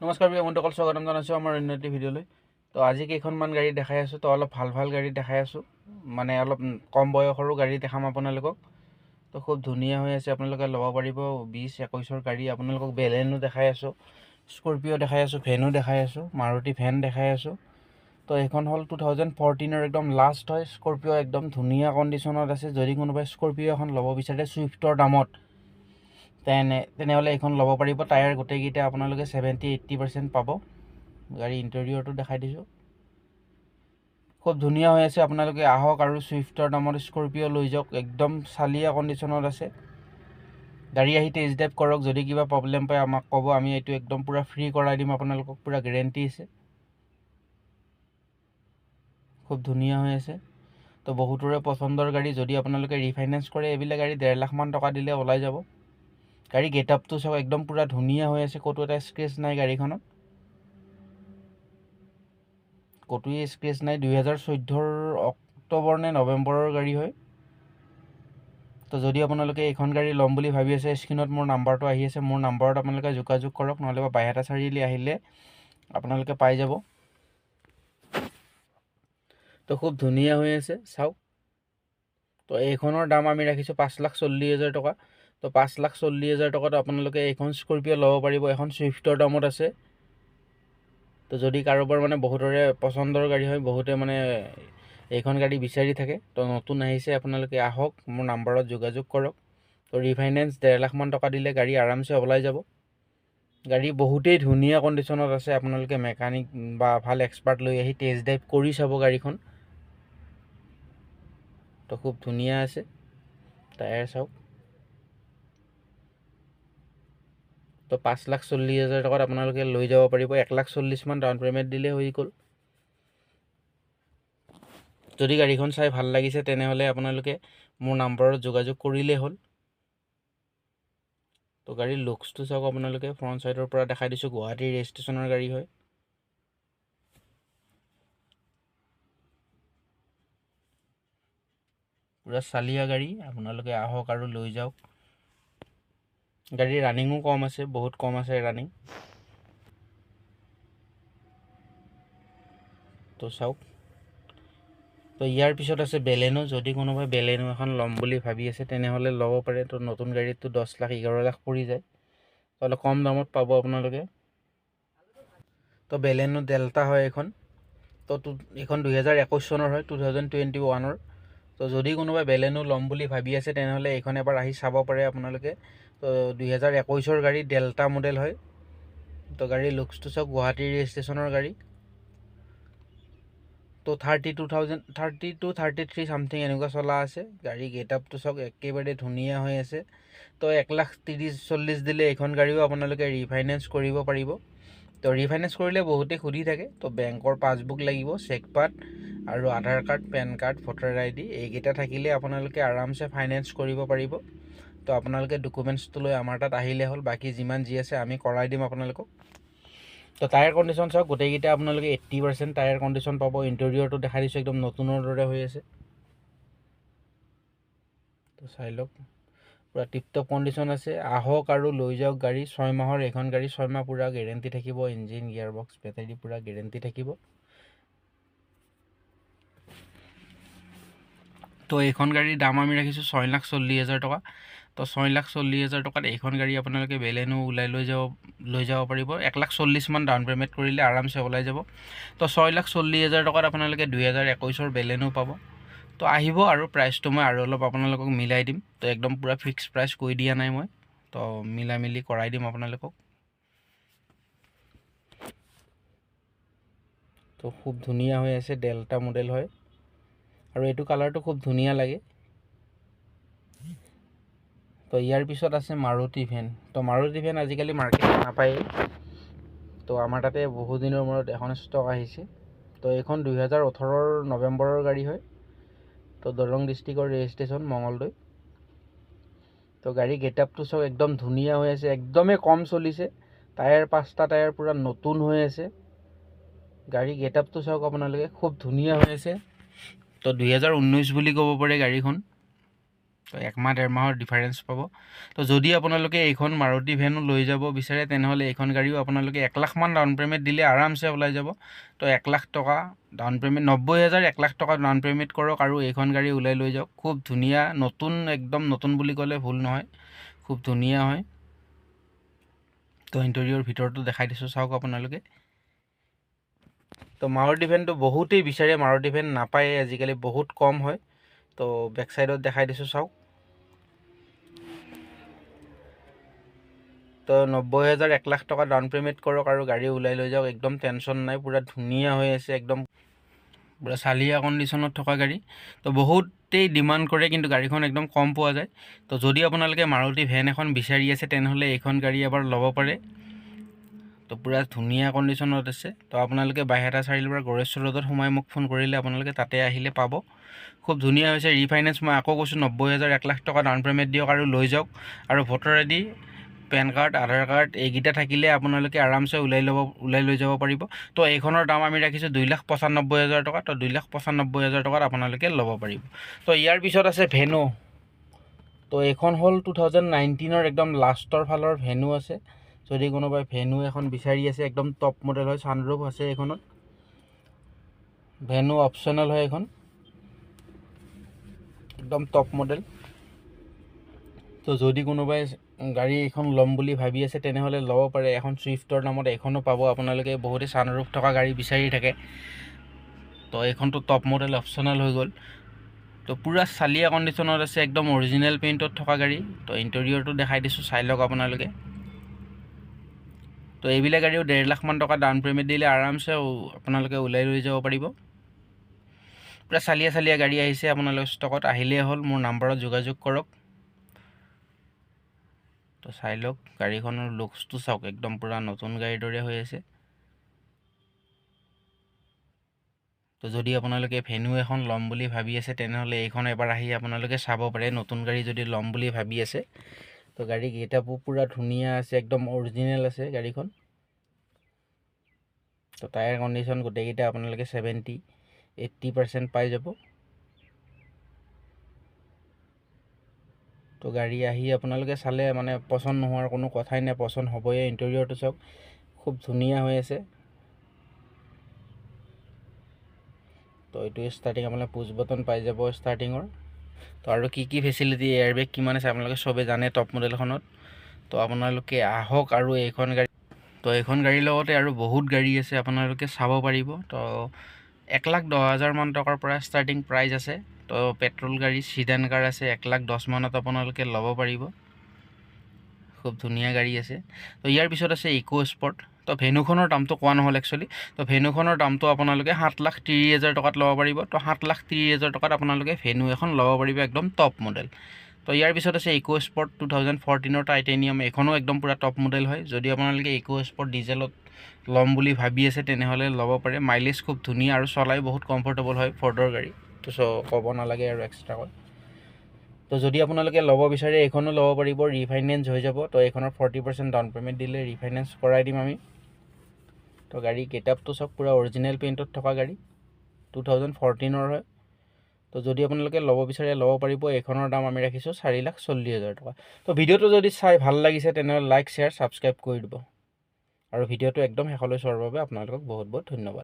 নমস্কাৰ প্ৰিয় বন্ধুসকল, স্বাগতম জনাইছোঁ আমাৰ অন্য এটি ভিডিঅ'লৈ। তো আজি কেইখনমান গাড়ী দেখাই আছোঁ। তো অলপ ভাল ভাল গাড়ী দেখাই আছোঁ, মানে অলপ কম বয়সৰো গাড়ী দেখাম আপোনালোকক। তো খুব ধুনীয়া হৈ আছে, আপোনালোকে ল'ব পাৰিব। 20-21ৰ গাড়ী আপোনালোকক বেলেনো দেখাই আছোঁ, স্কৰপিঅ' দেখাই আছোঁ, ভেনো দেখাই আছোঁ, মাৰুতি ভেন দেখাই আছোঁ। তো এইখন হ'ল 2014ৰ একদম লাষ্ট হয় স্কৰপিঅ', একদম ধুনীয়া কণ্ডিশ্যনত আছে। যদি কোনোবাই স্কৰপিঅ' এখন ল'ব বিচাৰে ছুইফ্টৰ দামত, তেনেহ'লে এইখন ল'ব পাৰিব। টায়াৰ গোটেইকেইটা আপোনালোকে 70-80% পাব। গাড়ী ইণ্টেৰিয়ৰটো দেখাই দিছোঁ, খুব ধুনীয়া হৈ আছে। আপোনালোকে আহক আৰু ছুইফ্টৰ দামত স্কৰপিঅ' লৈ যাওক, একদম চালিয়া কণ্ডিশ্যনত আছে। গাড়ী আহি টেষ্ট ড্ৰাইভ কৰক, যদি কিবা প্ৰব্লেম পায় আমাক ক'ব, আমি এইটো একদম পূৰা ফ্ৰী কৰাই দিম আপোনালোকক, পূৰা গেৰেণ্টি আছে। খুব ধুনীয়া হৈ আছে। তো বহুতৰে পচন্দৰ গাড়ী। যদি আপোনালোকে ৰিফাইনেন্স কৰে, এইবিলাক গাড়ী 1.5 লাখমান টকা দিলে ওলাই যাব। গাড়ী গেট আপটো চাওক, একদম পূৰা ধুনীয়া হৈ আছে, ক'তো এটা স্ক্ৰেচ নাই গাড়ীখনত, ক'তোৱে স্ক্ৰেচ নাই। 2014ৰ অক্টোবৰ নে নৱেম্বৰৰ গাড়ী হয়। তো যদি আপোনালোকে এইখন গাড়ী ল'ম বুলি ভাবি আছে, স্ক্ৰীণত মোৰ নাম্বাৰটো আহি আছে, মোৰ নাম্বাৰত আপোনালোকে যোগাযোগ কৰক, নহ'লে বা বাইহাটা চাৰিআলি আহিলে আপোনালোকে পাই যাব। তো খুব ধুনীয়া হৈ আছে, চাওক। তো এইখনৰ দাম আমি ৰাখিছোঁ 5,40,000 টকা। তো 5,40,000 টকাত আপোনালোকে এইখন স্কৰপিঅ' ল'ব পাৰিব, এখন ছুইফ্টৰ দামত আছে। তো যদি কাৰোবাৰ মানে বহুতৰে পচন্দৰ গাড়ী হয়, বহুতে মানে এইখন গাড়ী বিচাৰি থাকে, তো নতুন আহিছে, আপোনালোকে আহক, মোৰ নাম্বাৰত যোগাযোগ কৰক। তো ৰিফাইনেন্স 1.5 লাখমান টকা দিলে গাড়ী আৰামছে ওলাই যাব। গাড়ী বহুতেই ধুনীয়া কণ্ডিশ্যনত আছে। আপোনালোকে মেকানিক বা ভাল এক্সপাৰ্ট লৈ আহি টেষ্ট ড্ৰাইভ কৰি চাব গাড়ীখন। তো খুব ধুনীয়া আছে, টায়াৰ চাওক। তো 5,40,000 টকাত আপোনালোকে লৈ যাব পাৰিব। 1,40,000মান ডাউন পে'মেণ্ট দিলে হৈ গ'ল। যদি গাড়ীখন চাই ভাল লাগিছে, তেনেহ'লে আপোনালোকে মোৰ নাম্বাৰত যোগাযোগ কৰিলেই হ'ল। তো গাড়ীৰ লুকছটো চাওক আপোনালোকে, ফ্ৰণ্ট ছাইডৰ পৰা দেখাই দিছোঁ। গুৱাহাটীৰ ৰেজিষ্ট্ৰেশ্যনৰ গাড়ী হয়। পূৰা চালিয়া গাড়ী, আপোনালোকে আহক আৰু লৈ যাওক। গাড়ীৰ ৰানিঙো কম আছে, বহুত কম আছে ৰানিং। তো চাওক। তো ইয়াৰ পিছত আছে বেলেনো। যদি কোনোবাই বেলেনো এখন ল'ম বুলি ভাবি আছে, তেনেহ'লে ল'ব পাৰে। তো নতুন গাড়ীততো 10 লাখ 11 লাখ পৰি যায়, তো অলপ কম দামত পাব আপোনালোকে। তো বেলেনো ডেল্টা হয় এইখন। তো এইখন 2021 চনৰ হয়, 2021ৰ। তো যদি কোনোবাই বেলেনো ল'ম বুলি ভাবি আছে, তেনেহ'লে এইখন এবাৰ আহি চাব পাৰে আপোনালোকে। তো 2021ৰ গাড়ী, ডেল্টা মডেল হয়। তো গাড়ীৰ লুকছটো চাওক, গুৱাহাটীৰ ৰেজিষ্ট্ৰেশ্যনৰ গাড়ী। তো 32,000, 32, 33 চামথিং এনেকুৱা চলা আছে। গাড়ী গেট আপটো চাওক, একেবাৰে ধুনীয়া হৈ আছে। তো 1 লাখ 30-40 দিলে এইখন গাড়ীও আপোনালোকে ৰিফাইনেন্স কৰিব পাৰিব। তো ৰিফাইনেন্স কৰিলে বহুতে সুধি থাকে, তো বেংকৰ পাছবুক লাগিব, চেকপাত আৰু আধাৰ কাৰ্ড, পেন কাৰ্ড, ভোটাৰ আই ডি, এইকেইটা থাকিলে আপোনালোকে আৰামছে ফাইনেন্স কৰিব পাৰিব। তো আপোনালোকে ডকুমেণ্টছটো লৈ আমাৰ তাত আহিলে হ'ল, বাকী যিমান যি আছে আমি কৰাই দিম আপোনালোকক। তো টায়াৰ কণ্ডিশ্যন চাওক, গোটেইকেইটা আপোনালোকে 80% টায়াৰ কণ্ডিশ্যন পাব। ইণ্টেৰিয়ৰটো দেখাই দিছোঁ, একদম নতুনৰ দৰে হৈ আছে। তো চাই লওক, পূৰা টিপটপ কণ্ডিশ্যন আছে। আহক আৰু লৈ যাওক গাড়ী। 6 মাহৰ এইখন গাড়ী, 6 মাহ পূৰা গেৰেণ্টি থাকিব। ইঞ্জিন, গিয়াৰ বক্স, বেটাৰী পূৰা গেৰেণ্টি থাকিব। তো এইখন গাড়ীৰ দাম আমি ৰাখিছোঁ 6,40,000 টকা। তো 6,40,000 টকাত এইখন গাড়ী আপোনালোকে বেলেনো ওলাই লৈ যাব পাৰিব। 1 লাখ 40মান ডাউন পে'মেণ্ট কৰিলে আৰামছে ওলাই যাব। তো 6,40,000 টকাত আপোনালোকে 2021ৰ বেলেনো পাব। তো আহিব আৰু প্ৰাইচটো মই আৰু অলপ আপোনালোকক মিলাই দিম। তো একদম পূৰা ফিক্স প্ৰাইচ কৈ দিয়া নাই মই, তো মিলাই মিলি কৰাই দিম আপোনালোকক। তো খুব ধুনীয়া হৈ আছে, ডেল্টা মডেল হয় আৰু এইটো কালাৰটো খুব ধুনীয়া লাগে। তো ইয়াৰ পিছত আছে মাৰুতি ভেন। তো মাৰুতি ভেন আজিকালি মাৰ্কেটত নাপায়েই। তো আমাৰ তাতে বহু দিনৰ মূৰত এখন ষ্টক আহিছে। তো এইখন 2018ৰ নৱেম্বৰৰ গাড়ী হয়। তো দৰং ডিষ্ট্ৰিক্টৰ ৰেজিষ্ট্ৰেশ্যন, মঙলদৈ। তো গাড়ী গেট আপটো চব একদম ধুনীয়া হৈ আছে, একদমেই কম চলিছে। টায়াৰ পাঁচটা টায়াৰ পূৰা নতুন হৈ আছে। গাড়ী গেট আপটো চাওক আপোনালোকে, খুব ধুনীয়া হৈ আছে। তো 2019 বুলি ক'ব পাৰে গাড়ীখন। তো একমাহ ডেৰ মাহৰ ডিফাৰেঞ্চ পাব। তো যদি আপোনালোকে এইখন মাৰুতি ভেনো লৈ যাব বিচাৰে, তেনেহ'লে এইখন গাড়ীও আপোনালোকে 1 লাখমান ডাউন পে'মেণ্ট দিলে আৰামছে ওলাই যাব। তো 1 লাখ টকা ডাউন পে'মেণ্ট, 90 হাজাৰ, 1 লাখ টকা ডাউন পে'মেণ্ট কৰক আৰু এইখন গাড়ী ওলাই লৈ যাওক। খুব ধুনীয়া, নতুন, একদম নতুন বুলি ক'লে ভুল নহয়, খুব ধুনীয়া হয়। তো ইণ্টেৰিয়ৰ ভিতৰটো দেখাই দিছোঁ, চাওক আপোনালোকে। তো মাৰুতি ভেনটো বহুতেই বিচাৰে, মাৰুতি ভেন নাপায়ে আজিকালি, বহুত কম হয়। তো বেক চাইডত দেখাই দিছোঁ, চাওক। তো 90 হাজাৰ, 1 লাখ টকা ডাউন পে'মেণ্ট কৰক আৰু গাড়ী ওলাই লৈ যাওক, একদম টেনশ্যন নাই। পূৰা ধুনীয়া হৈ আছে, একদম পূৰা চালিয়া কণ্ডিশ্যনত থকা গাড়ী। তো বহুতেই ডিমাণ্ড কৰে, কিন্তু গাড়ীখন একদম কম পোৱা যায়। তো যদি আপোনালোকে মাৰুতি ভেন এখন বিচাৰি আছে, তেনেহ'লে এইখন গাড়ী এবাৰ ল'ব পাৰে। তো পূৰা ধুনীয়া কণ্ডিশ্যনত আছে। তো আপোনালোকে বাইহাটা চাৰিআলিৰ পৰা গড়েশ্বৰ ৰোডত সোমাই মোক ফোন কৰিলে আপোনালোকে তাতে আহিলে পাব। খুব ধুনীয়া হৈছে। ৰিফাইনেন্স, মই আকৌ কৈছোঁ, 90 হাজাৰ, 1 লাখ টকা ডাউন পে'মেণ্ট দিয়ক আৰু লৈ যাওক। আৰু ভোটাৰ আই ডি, পেন কাৰ্ড, আধাৰ কাৰ্ড এইকেইটা থাকিলে আপোনালোকে আৰামছে ওলাই লৈ যাব পাৰিব। তো এইখনৰ দাম আমি ৰাখিছোঁ 2,95,000 টকা। তো 2,95,000 টকাত আপোনালোকে ল'ব পাৰিব। তো ইয়াৰ পিছত আছে ভেনু। তো এইখন হ'ল 2019ৰ একদম লাষ্টৰ ফালৰ ভেনু আছে। যদি কোনোবাই ভেনু এখন বিচাৰি আছে, একদম টপ মডেল হয়, ছানৰুফ আছে এইখনত। ভেনু অপশ্যনেল হয় এইখন, একদম টপ মডেল। তো যদি কোনোবাই গাড়ী এইখন ল'ম বুলি ভাবি আছে, তেনেহ'লে ল'ব পাৰে। এখন চুইফ্টৰ নামত এইখনো পাব আপোনালোকে। বহুতে ছানৰুফ থকা গাড়ী বিচাৰি থাকে। তো এইখনটো টপ মডেল অপশ্যনেল হৈ গ'ল। তো পূৰা চালিয়া কণ্ডিশ্যনত আছে, একদম অৰিজিনেল পেইণ্টত থকা গাড়ী। তো ইণ্টেৰিয়ৰটো দেখাই দিছোঁ, চাই লওক আপোনালোকে। তো এইবিলাক গাড়ীও 1.5 লাখমান টকা ডাউন পে'মেণ্ট দিলে আৰামছে আপোনালোকে ওলাই লৈ যাব পাৰিব। পূৰা চালিয়া চালিয়া গাড়ী আহিছে, আপোনালোকে ষ্টকত আহিলেই হ'ল, মোৰ নাম্বাৰত যোগাযোগ কৰক। তো চাই লওক, গাড়ীখনৰ লুকছটো চাওক, একদম পূৰা নতুন গাড়ীৰ দৰে হৈ আছে। তো যদি আপোনালোকে ভেনু এখন ল'ম বুলি ভাবি আছে, তেনেহ'লে এইখন এবাৰ আহি আপোনালোকে চাব পাৰে, নতুন গাড়ী যদি ল'ম বুলি ভাবি আছে। তো গাড়ী গেটআপো পূৰা ধুনীয়া আছে, একদম অৰিজিনেল আছে গাড়ীখন। তো টায়াৰ কণ্ডিশ্যন গোটেইকেইটা আপোনালোকে 70-80% পাই যাব। তো গাড়ী আহি আপোনালোকে চালে মানে পচন্দ নোহোৱাৰ কোনো কথাই নাই, পচন্দ হ'বই। ইণ্টেৰিয়ৰটো চাওক, খুব ধুনীয়া হৈ আছে। তো এইটো ষ্টাৰ্টিং আপোনালোকে পুছ বটন পাই যাব ষ্টাৰ্টিঙৰ। তো আৰু কি কি ফেচিলিটি, এয়াৰ বেগ কিমান আছে, আপোনালোকে চবে জানে টপ মডেলখনত। তো আপোনালোকে আহক আৰু এইখন গাড়ী, তো এইখন গাড়ীৰ লগতে আৰু বহুত গাড়ী আছে, আপোনালোকে চাব পাৰিব। তো 1,10,000মান টকাৰ পৰা ষ্টাৰ্টিং প্ৰাইচ আছে। তো পেট্ৰল গাড়ী, চিডান কাৰ আছে, 1,10,000 মানত আপোনালোকে ল'ব পাৰিব। খুব ধুনীয়া গাড়ী আছে। তো ইয়াৰ পিছত আছে ইক' স্পৰ্ট। তো ভেনুখনৰ দামটো কোৱা নহ'ল একচুৱেলি। তো ভেনুখনৰ দামটো আপোনালোকে 7,30,000 টকাত ল'ব পাৰিব। তো 7,30,000 টকাত আপোনালোকে ভেনু এখন ল'ব পাৰিব, একদম টপ মডেল। তো ইয়াৰ পিছত আছে ইক' স্পৰ্ট 2014ৰ টাইটেনিয়াম। এইখনো একদম পূৰা টপ মডেল হয়। যদি আপোনালোকে ইক' স্পৰ্ট ডিজেলত ল'ম বুলি ভাবি আছে, তেনেহ'লে ল'ব পাৰে। মাইলেজ খুব ধুনীয়া আৰু চলাই বহুত কমফৰ্টেবল হয় ফৰ্ডৰ গাড়ী, তো চ' ক'ব নালাগে আৰু এক্সট্ৰাকৈ। তো যদি আপোনালোকে ল'ব বিচাৰে, এইখনো ল'ব পাৰিব, ৰিফাইনেন্স হৈ যাব। তো এইখনৰ 40% ডাউন পে'মেণ্ট দিলে ৰিফাইনেন্স কৰাই দিম আমি। তো গাড়ী গেটআপটো চব পূৰা অৰিজিনেল পেইণ্টত থকা গাড়ী, 2014ৰ হয়। তো যদি আপোনালোকে ল'ব বিচাৰে, ল'ব পাৰিব। এইখনৰ দাম আমি ৰাখিছোঁ 4,40,000 টকা। তো ভিডিঅ'টো যদি চাই ভাল লাগিছে, তেনেহ'লে লাইক, শ্বেয়াৰ, ছাবস্ক্ৰাইব কৰি দিব আৰু ভিডিঅ'টো একদম শেষলৈ চোৱাৰ বাবে আপোনালোকক বহুত বহুত ধন্যবাদ।